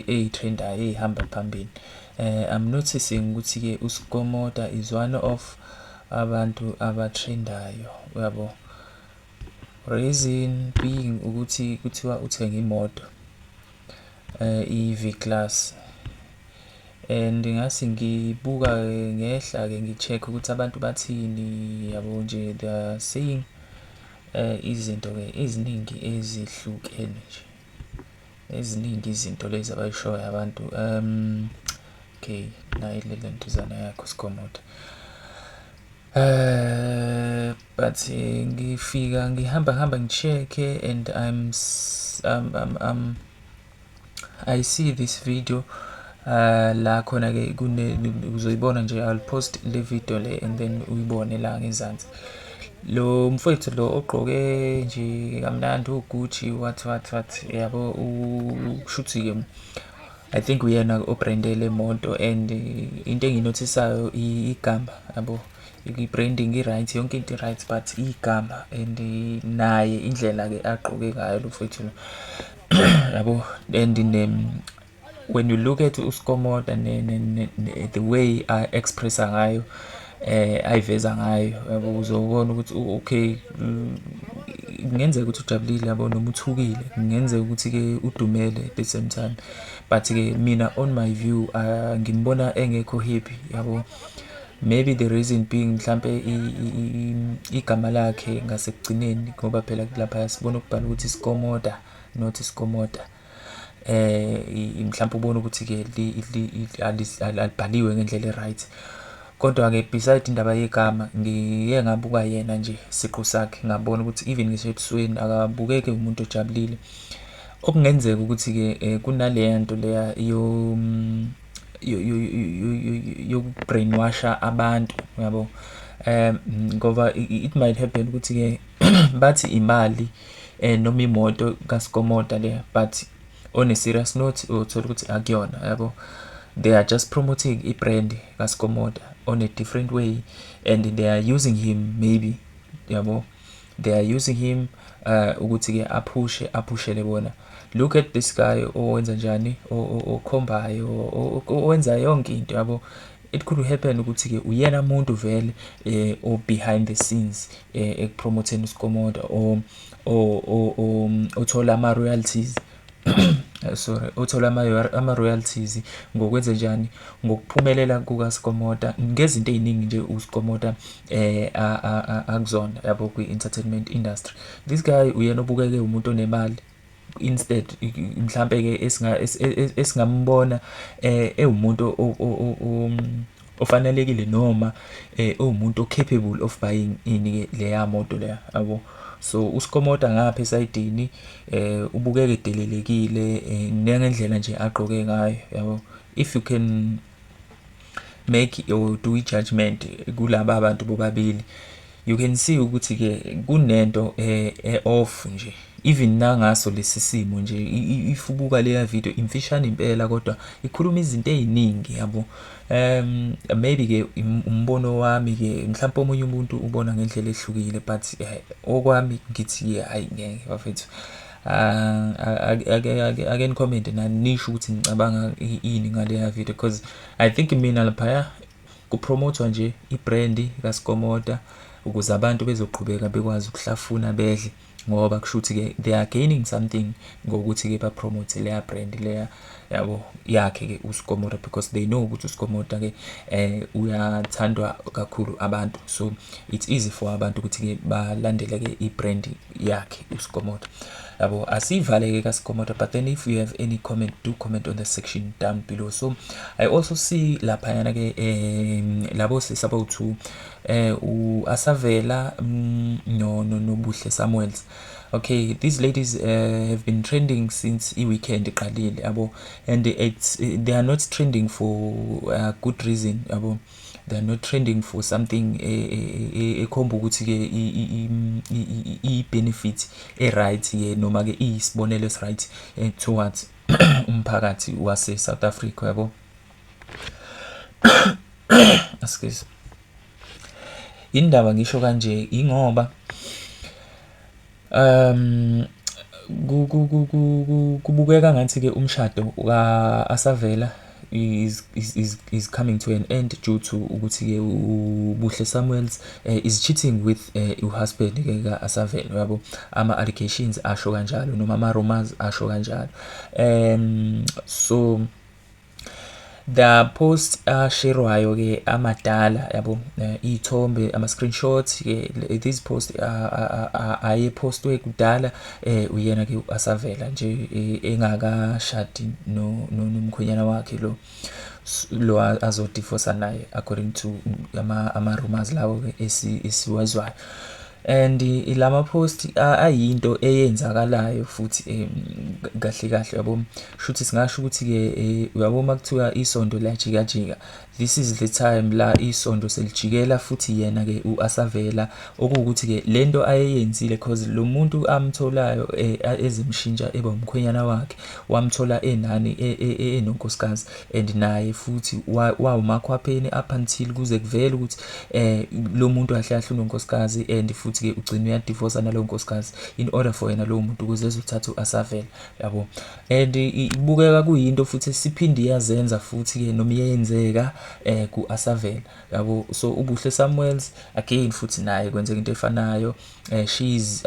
nje ey'trendayo ey'hamba phambili. I'm noticing ukuthi-ke uSkomota is one of abantu abatrendayo, uyabo. Reason being ukuthi kuthiwa uthenge imoto i-V-Class and ngase ngibuka-ke ngehla-ke ngi-check ukuthi abantu bathini, yabo nje, they are saying izinto-ke eziningi ezihlukene nje, eziningi izinto lezi abayishoyo abantu. Okay, nayi le lentuzana yakho Skomota. But ngifika ngihamba ngihamba ngi-check-e and I see this video la khona ke kune uzoyibona nje. I'll post le video le and then uyibone la ngezansi. Lo mfowethu lo ogqoke nje kamnandi uGucci, what what what, yabo, kushuthi ke I think uyena obrandele imoto and into enginothisayo igama, yabo, i-branding i-right, yonke into i-right, but igama and naye indlela ke agqoke ngayo lo mfowethu lo, yabo, and when you look at uSkomota ne the way a-expressa ngayo, ayiveza ngayo, yabo, uzobona ukuthi okay, kungenzeka ukuthi ujabulile, yabo, noma uthukile, kungenzeka ukuthi ke udumele at the same time, but ke mina on my view ngimbona engekho happy, yabo. Maybe the reason being mhlambe igama lakhe ngasekugcineni, ngoba phela lapha sibona ukubhala ukuthi Skomota not Skomota, mhlawumbe ubona ukuthi ke alibhaliwe ngendlela e-right. Kodwa ke beside indaba yegama, ngiye ngabuka yena nje siqu sakhe, ngabona ukuthi even ngisho ebusweni akabukeki umuntu ojabulile, okungenzeka ukuthi ke kunaleya nto leya yo yoku-brainwasha abantu, yabo, ngoba it might happen ukuthi ke bathi imali noma imoto kaSkomota le, but on a serious note uthola ukuthi akuyona, yabo. They are just promoting i-brand kaSkomota on a different way and they are using him maybe, yabo, they are using him ukuthi ke aphushe aphushele bona. Look at this guy owenza njani, okhombayo, owenza yonke into, yabo. It could happen ukuthi ke uyena umuntu vele o behind the scenes ekupromotheni uSkomota or othola ama royalties, sorry, othola ama royalties ngokwenze njani, ngokuphumelela kukaSkomota ngezinto eziningi nje uSkomota akuzona, yabo, kwi entertainment industry. This guy uyena obukeke umuntu onemali instead mhlambe ke esingambona ewumuntu ofanelekile noma ewumuntu capable of buying ini ke leya moto leya, yabo. So uSkomota ngapha esayidini ubukeke edelelekile nengendlela nje agqoke ngayo, yabo. If you can make or do i-judgment kulaba abantu bobabili, you can see ukuthi ke kunento off nje even nangaso lesi simo nje. If ubuka leya video, imfishane impela kodwa ikhuluma izinto eziningi, yabo. Maybe ke umbono wami ke, mhlawumbe omunye umuntu ubona ngendlela ehlukile, but okwami ngithi hayi, ngeke bafethu. Ake ni-comment nani nisho ukuthi ngicabanga ini ngaleya video, because I think mina laphaya kupromothwa nje i-brand kaSkomota ukuze abantu bezoqhubeka bekwazi ukuhlafuna bedle, ngoba kusho ukuthi ke they are gaining something ngokuthi ke bapromote leya brand leya, yabo, yakhe ke uSkomota, because they know ukuthi uSkomota ke uyathandwa kakhulu abantu, so it's easy for abantu ukuthi ke balandele ke i-brand yakhe uSkomota, yabo. Asivale ke kaSkomota, but then if you have any comment, do comment on the section down below. So I also see laphayana ke labo sisabo two uAsavela no noBuhle Samuels. Okay, these ladies have been trending since i-weekend iqalile, yabo, and it's they are not trending for a good reason, yabo. They are not trending for something ekhomba ukuthi ke i-benefit e-right ke noma ke iyisibonelo esi-right towards umphakathi wase South Africa, yabo. Excuse. Indaba ngisho kanje ingoba Kubukeka ngathi-ke umshado ka-Asavela is coming to an end due to ukuthi-ke uBuhle Samuels is cheating with u-husband-ke ka-Asavela, yabo. Ama-allegations asho kanjalo noma ama-rumours asho kanjalo. So the post asherwayo-ke amadala, yabo, iy'thombe, ama-screenshots-ke, these post ayepostwe kudala uyena-ke u-Asavela nje engakashadi nomkhwenyana wakhe lo azodivosa naye, according to ama-rumours lawo-ke esiwazwayo. And lama post ayinto eyenzakalayo futhi kahle kahle, yabo. Shuthi singasho ukuthi-ke, uyabo, uma kuthiwa isondo liyajikajika, this is the time la isondo selijikela futhi yena-ke u-Asavela, okuwukuthi-ke lento ayeyenzile, cause lo muntu amtholayo ezimshintsha eba umkhwenyana wakhe, wamthola enani, enonkosikazi, and naye futhi wawumakhwapheni up until kuze kuvele ukuthi lo muntu kahle kahle unonkosikazi, and futhi-ke ugcina uyadivosa nalowo nkosikazi in order for yena lowo muntu ukuze ezothatha u-Asavela, yabo. And ibukeka kuyinto futhi esiphinde iyazenza futhi-ke noma iyenzeka ku-Asavela, yabo. So uBuhle Samuels again futhi naye kwenzeka into efanayo. She is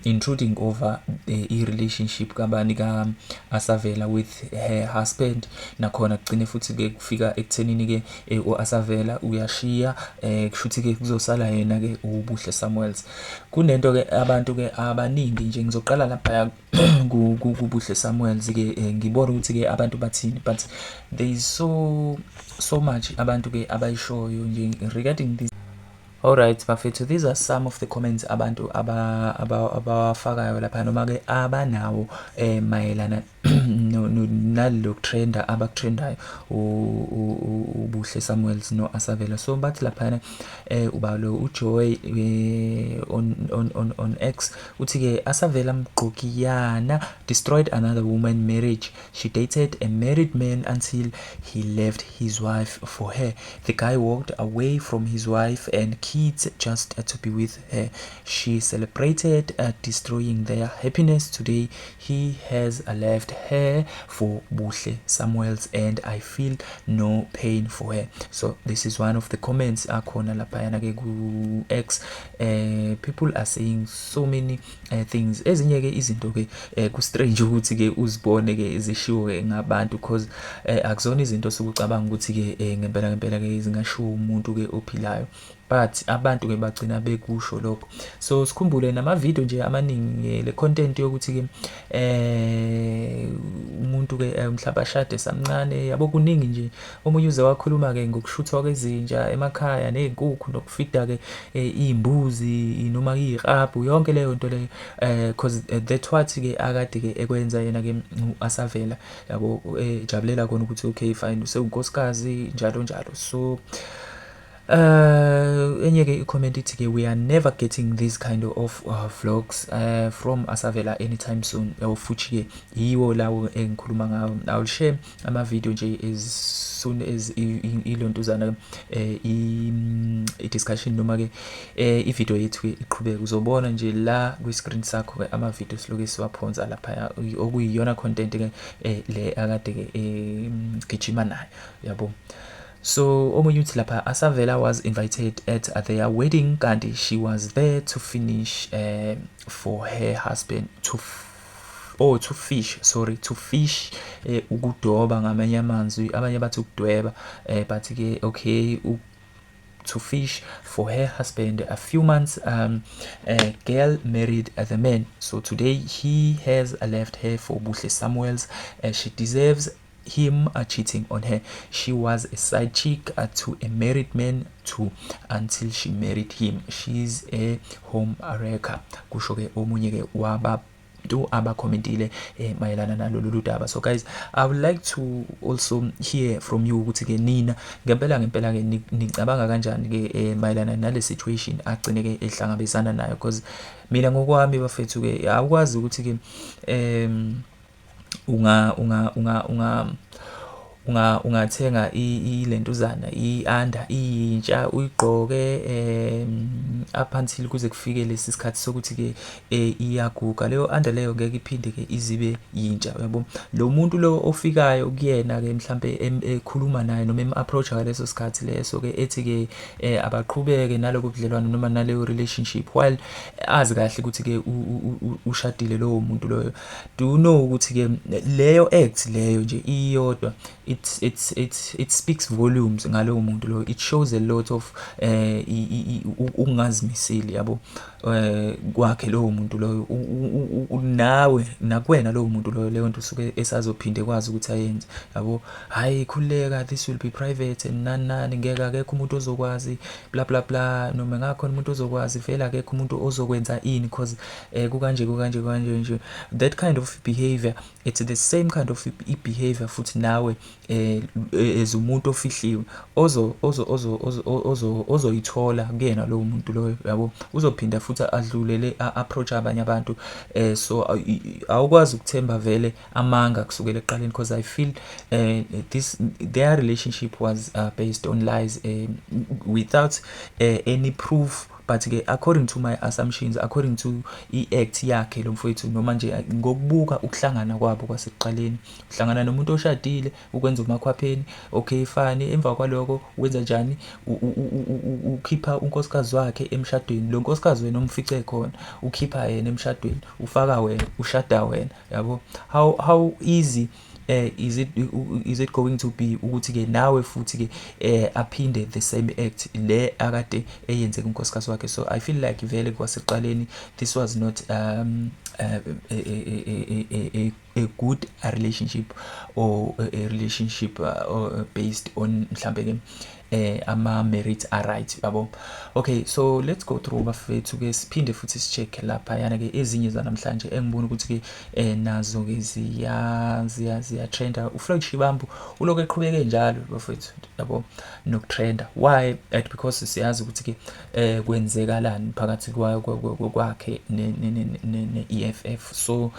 intruding over i-relationship kabani, ka-Asavela with her husband. Nakhona kugcine futhi-ke kufika ekuthenini-ke u-Asavela uyashiya, kushuthi-ke kuzosala yena-ke uBuhle Samuels. Kunento-ke abantu-ke abaningi nje, ngizoqala laphaya kuBuhle Samuels-ke, ngibone ukuthi-ke abantu bathini, but there is so so much abantu-ke abayishoyo nje regarding this. Alright bafethu, these are some of the comments abantu abawafakayo lapha noma-ke abanawo mayelana nalo trenda abakutrendayo, uBuhle Samuels no-Asavela. So bathi laphana, uba lo uJoy on X uthi-ke, "Asavela Mgqokiyana destroyed another woman marriage. She dated a married man until he left his wife for her. The guy walked away from his wife and kids just to be with her. She celebrated destroying their happiness. Today he has left her for Buhle Samuels and I feel no pain for her." So this is one of the comments akhona laphayana ke ku X. People are saying so many things. Ezinye ke izinto ke ku strange ukuthi ke uzibone ke zishiwo ke ngabantu, because akuzona izinto sokucabanga ukuthi ke ngempela ngempela ke zingashiwo umuntu ke ophilayo, but abantu ke bagcina bekusho lokho. So sikhumbule nama video nje amaningi, le content yokuthi ke umuntu ke mhlawumbe ashade samncane, yabo, kuningi nje. Omunye uze wakhuluma ke ngokushuthwa kwezinja emakhaya nezinkukhu nokufida ke izimbuzi noma iziklabhu, yonke leyo nto leyo, cause that what ke akade ke ekwenza yena ke Asavela, yabo, ejabulela khona ukuthi okay fine, usewunkosikazi, njalo njalo. So enye ke i-comment ithi ke, "We are never getting this kind of vlogs from Asavela anytime soon." Yabo, futhi ke yiwo lawo engikhuluma ngawo. I will share ama video nje as soon as ilontuzana i discussion noma ke i video yethu iqhubeka. Uzobona nje la kwi screen sakho ke ama video siloke siwaphonsa lapha, okuyiyona content ke le akade ke gijima nayo, yabo. So omunye uthi lapha, "Asavela was invited at their wedding kanti she was there to finish for her husband to, oh, to fish, sorry, to fish," ukudoba ngamanye amazwi, abanye bathi ukudweba, but ke okay, to fish for her husband. A few months a girl married the man, so today he has left her for Buhle Samuels. She deserves him cheating on her. She was a side chick to a married man too until she married him. She's a home wrecker," kusho ke omunye ke waba abantu abakhomentile mayelana nalolu daba. So guys, I would like to also hear from you ukuthi ke nina ngempela ngempela ke nicabanga kanjani ke mayelana nale situation agcine ke ehlangabezana nayo, because mina ngokwami bafethu ke awukwazi ukuthi ke unga unga unga unga Ungathenga ilentuzana i-under iyintsha uyigqoke up until kuze kufike lesi sikhathi sokuthi-ke iyaguga leyo under leyo, ngeke iphinde-ke izibe yintsha, uyabo. Lo muntu lo ofikayo kuyena-ke mhlampe ekhuluma naye noma em-approach-a ngaleso sikhathi leso-ke, ethi-ke abaqhubeke nalobo budlelwano noma naleyo relationship while azi kahle ukuthi-ke ushadile lowo muntu loyo, do you know ukuthi-ke leyo act leyo nje iyodwa, it speaks volumes ngalowo muntu loyo? It shows a lot of ukungazimiseli, yabo, kwakhe lowo muntu loyo. Nawe nakuwena lowo muntu loyo, leyo nto usuke esazophinde ekwazi ukuthi ayenze, yabo. "Hhayi, khululeka, this will be private and nani nani, ngeke, akekho umuntu ozokwazi, bla bla bla." Noma ngakhona umuntu ozokwazi, vele akekho umuntu ozokwenza ini 'cause kukanje, kukanje, kukanje nje. That kind of behavior, it's the same kind of i-behavior futhi nawe as umuntu ofihliwe ozo ozo ozo ozo ozoyithola kuyena lowo muntu loyo, yabo. Uzophinda futhi adlulele a-approach abanye abantu. So awukwazi ukuthemba vele amanga kusukela ekuqaleni, because I feel this their relationship was based on lies without any proof. But-ke according to my assumptions, according to i-act yakhe lo mfowethu, noma nje ngokubuka ukuhlangana kwabo kwasekuqaleni, uhlangana nomuntu oshadile, ukwenza umakhwapheni, okay, fine. Emva kwaloko wenza njani? Ukhipha unkosikazi wakhe emshadweni. Lo nkosikazi wena omfice khona, ukhipha yena emshadweni, ufaka wena, ushada wena, yabo. How easy is it going to be ukuthi-ke nawe futhi-ke aphinde the same act le akade eyenze kunkosikazi wakhe? So I feel like vele kwasekuqaleni this was not a good relationship or a relationship or based on mhlambe-ke ama-merits a-right, yabo. Okay, so let's go through, bafethu-ke, siphinde futhi si-check laphayana-ke ezinye zanamhlanje engibona ukuthi-ke nazo-ke ziya-trenda. UFloyd Shivambu ulokhu eqhubeke njalo, bafethu, yabo, nokutrenda. Why? Because siyazi ukuthi-ke kwenzekalani phakathi kwakhe ne-EFF. So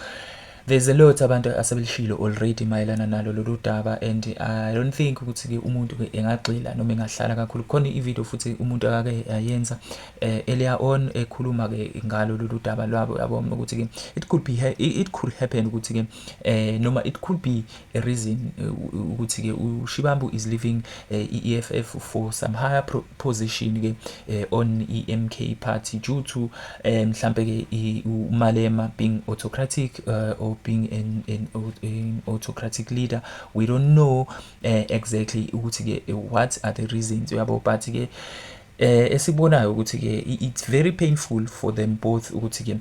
there's a lot abantu asebelishilo already mayelana nalo lolu daba, and I don't think ukuthi-ke umuntu-ke engagxila noma engahlala kakhulu khona. I-video futhi umuntu akake ayenza earlier on ekhuluma-ke ngalo lolu daba lwabo, yabo, ukuthi-ke it could happen ukuthi-ke noma it could be a reason ukuthi-ke uShivambu is leaving i-EFF for some higher position-ke on i-MK Party due to mhlambe-ke uMalema being autocratic or being an autocratic leader. We don't know exactly ukuthi-ke what are the reasons, uyabo. But-ke esikubonayo ukuthi-ke it's very painful for them both ukuthi-ke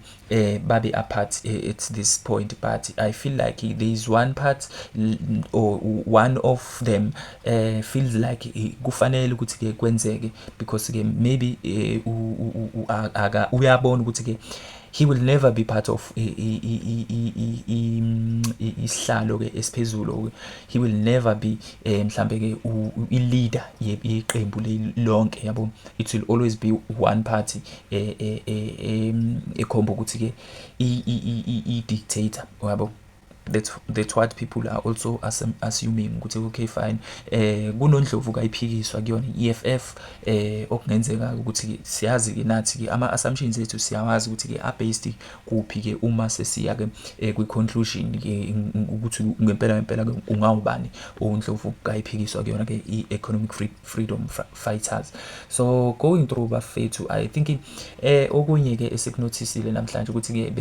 babe apart at this point, but I feel like there is one part or one of them feels like kufanele ukuthi-ke kwenzeke, because-ke maybe uyabona ukuthi-ke he will never be part of isihlalo-ke esiphezulu. He will never be mhlambe-ke i-leader yeqembu lonke, yabo. It will always be one party ekhomba ukuthi-ke i-dictator, yabo. That's what people are also assuming ukuthi okay, fine, kunoNdlovu kayiphikiswa kuyona i-EFF, okungenzeka ukuthi siyazi ke nathi ke ama assumptions ethu, siyawazi ukuthi ke a-based kuphi ke uma sesiya ke kwi-conclusion ke ukuthi ngempela ngempela ke ungawubani uNdlovu kayiphikiswa kuyona ke i-Economic Freedom Fighters. So going through, bafethu, I think okunye ke esikunothisile namhlanje ukuthi ke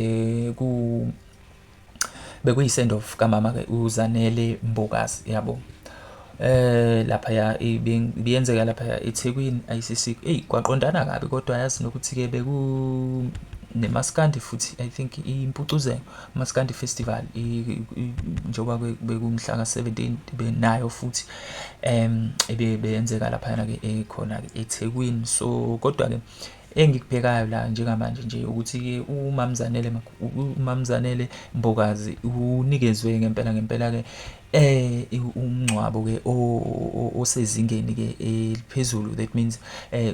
bekuyi send off kamama ke uZanele Mbokazi, yabo, lapha ya ibiyenzeka lapha eThekwini ICC. Hey, kwaqondana kabi kodwa yazi nokuthi ke beku nemaskandi futhi, I think impucuzeko Maskandi Festival, njengoba bekumhla ka-17 benayo futhi ebeyenzeka laphayana ke ekhona ke eThekwini. So kodwa ke engikubhekayo la njengamanje nje ukuthi-ke uMamZanele Mbokazi unikezwe ngempela ngempela ke umngcwabo. umngcwabo ke osezingeni ke eliphezulu. That means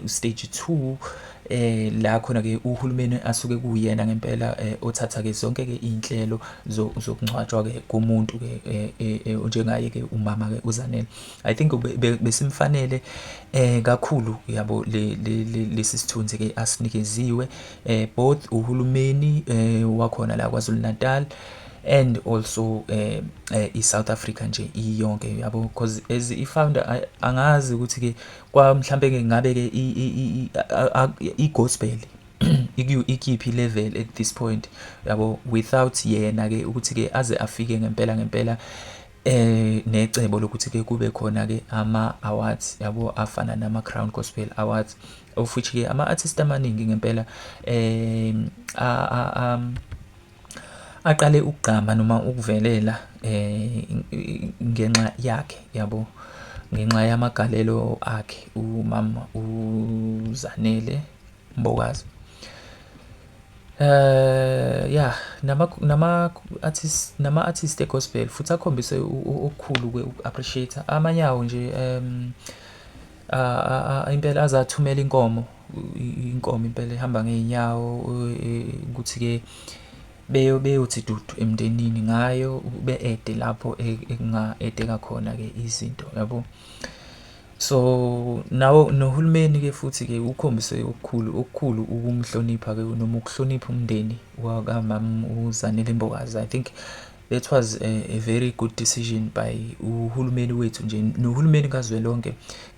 stage 2, la khona ke uhulumeni asuke kuyena ngempela othatha ke zonke ke inhlelo zokungcwatshwa ke komuntu ke njengaye ke umama ke uZanele. I think besimfanele kakhulu, yabo, le lesi sithunzi ke asinikeziwe both uhulumeni wakhona la KwaZulu Natal and also i-South Africa nje iyonke, yabo, because as i-founder angazi ukuthi ke kwa mhlambe ke ngabe ke i-gospel ikiphi level at this point, yabo, without yena ke ukuthi ke aze afike ngempela ngempela necebo lokuthi ke kube khona ke ama awards, yabo, afana nama Crown Gospel Awards, of which ke ama artists amaningi ngempela aqale ukugqama noma ukuvelela ngenxa yakhe, yabo, ngenxa yamagalelo akhe umama uZanele Mbokazi. Yeah, nama artist e-gospel futhi akhombise okukhulu ke uku-appreciate amanye awo nje, impela azathumela inkomo, inkomo impela ehamba ngey'nyawo, ukuthi-ke beyothi dudu emndenini ngayo, be-ede lapho ekunga-edeka khona-ke izinto, yabo. So nawo nohulumeni-ke futhi-ke ukhombise okukhulu okukhulu ukumhlonipha-ke noma ukuhlonipha umndeni wakamama uZanele Mbokazi. I think that was a very good decision by uhulumeni wethu nje nohulumeni kazwelonke.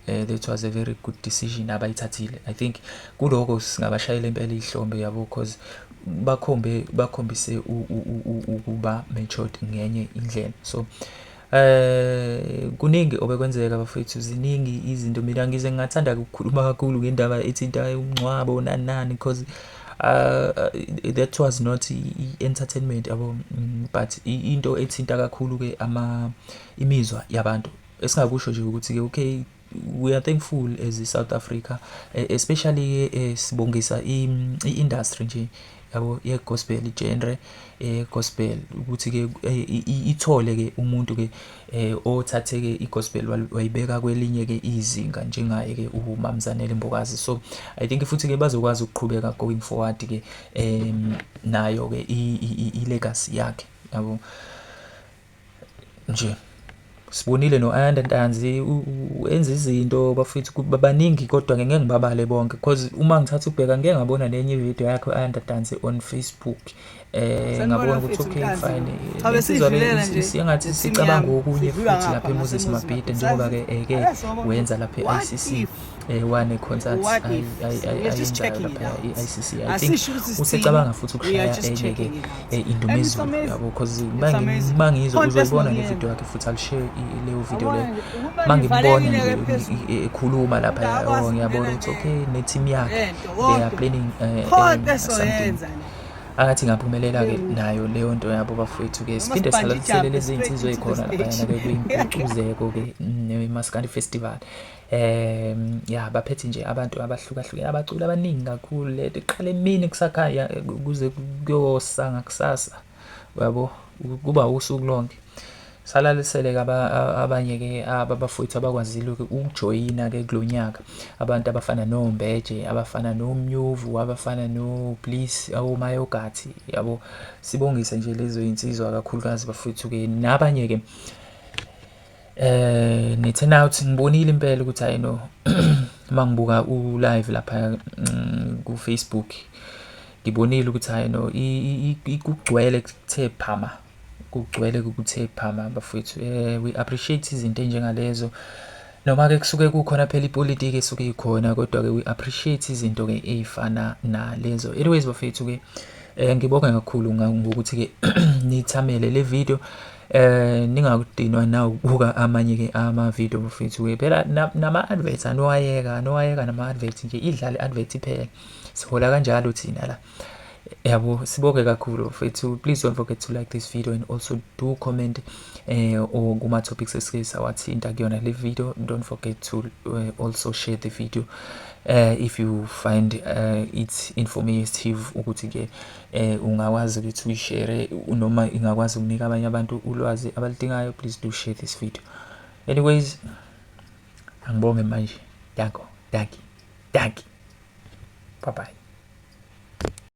That was a very good decision abayithathile. I think kuloko singabashayela impela ihlombe, yabo, cause bakhombise ukuba matured ngenye indlela. So kuningi obekwenzeka, bafethu, ziningi izinto. Mina ngize ngingathanda ukukhuluma kakhulu ngendaba ethinta umngcwabo nani nani, because that was not i-entertainment, yabo, but into ethinta kakhulu-ke ama imizwa yabantu. Esingakusho nje ukuthi-ke, okay, we are thankful as i-South Africa, especially sibongisa i-industry nje, yabo, ye-gospel, genre ye-gospel, ukuthi-ke ithole-ke umuntu-ke othathe-ke i-gospel wayibeka kwelinye-ke izinga njengaye-ke uMama Zanele Mbokazi. So I think futhi-ke bazokwazi ukuqhubeka going forward-ke nayo-ke i-legacy yakhe, yabo. Nje sibonile no-Ayanda Ntanzi enza izinto, bafethu, baningi, kodwa ngeke ngibabale bonke because uma ngithatha ukubheka ngike ngabona nenye ividiyo yakhe u-Ayanda Ntanzi on Facebook, ngabona ukuthi okay, fine, insizwa le engathi sicabanga okunye futhi lapha eMoses Mabhida, njengoba-ke eke wenza lapha e-ICC, wane concert ayenzayo lapha e-ICC. I think usecabanga futhi ukushaya enye-ke indumezulu, yabo, because mangizwa uzoyibona le video yakhe futhi alishare leyo video leyo. Mangimbona nje ekhuluma lapha, oh, ngiyabona ukuthi okay, ne-team yakhe, they are planning something. Angathi ngaphumelela-ke nayo leyo nto yabo, bafowethu-ke. Siphinde sihalalisele lezi iy'nsizwa ey'khona laphayana-ke kwiMpucuzeko-ke ne-Maskandi Festival. Ya, baphethe nje abantu abahlukahlukene, abaculi abaningi kakhulu. Lento iqala emini kusakhanya kuze kuyosa ngakusasa, uyabo, kuba usuku lonke. Salalisele-ke abanye-ke abafowethu abakwazile-ke ukujoyina-ke kulo nyaka, abantu abafana noMbeje, abafana noMnyovu, abafana no-Bliss, oMayogathi, yabo. Sibongise nje lezo iy'nsizwa kakhulukazi, bafowethu-ke, nabanye-ke ne-turn out ngibonile impela ukuthi hayi no, uma ngibuka u-live lapha ku-Facebook, ngibonile ukuthi hayi no, kugcwele kuthe phama, kugcwele kuthe phama, bafowethu. We appreciate izinto ey'njengalezo, noma-ke kusuke kukhona phela ipolitiki esuke ikhona, kodwa-ke we appreciate izinto-ke ey'fana nalezo. Anyways, bafethu-ke, ngibonge kakhulu ngokuthi-ke nithamele le video, ningakudinwa na ukubuka amanye-ke ama-video, bafethu-ke. Phela nama-adverts anowayeka, anowayeka nama-adverts nje, idlale i-advert iphele, sihola kanjalo thina la, yabo. Sibonge kakhulu, bafethu. Please don't forget to like this video and also do comment or kuma topics esike sawathinta kuyona le video. Don't forget to also share the video if you find it informative, ukuthi ke ungakwazi ukuthi uyishare noma ingakwazi ukunika abanye abantu ulwazi abaludingayo. Please do share this video. Anyways, angibonge manje. Danko, dankie, dankie. Bye bye.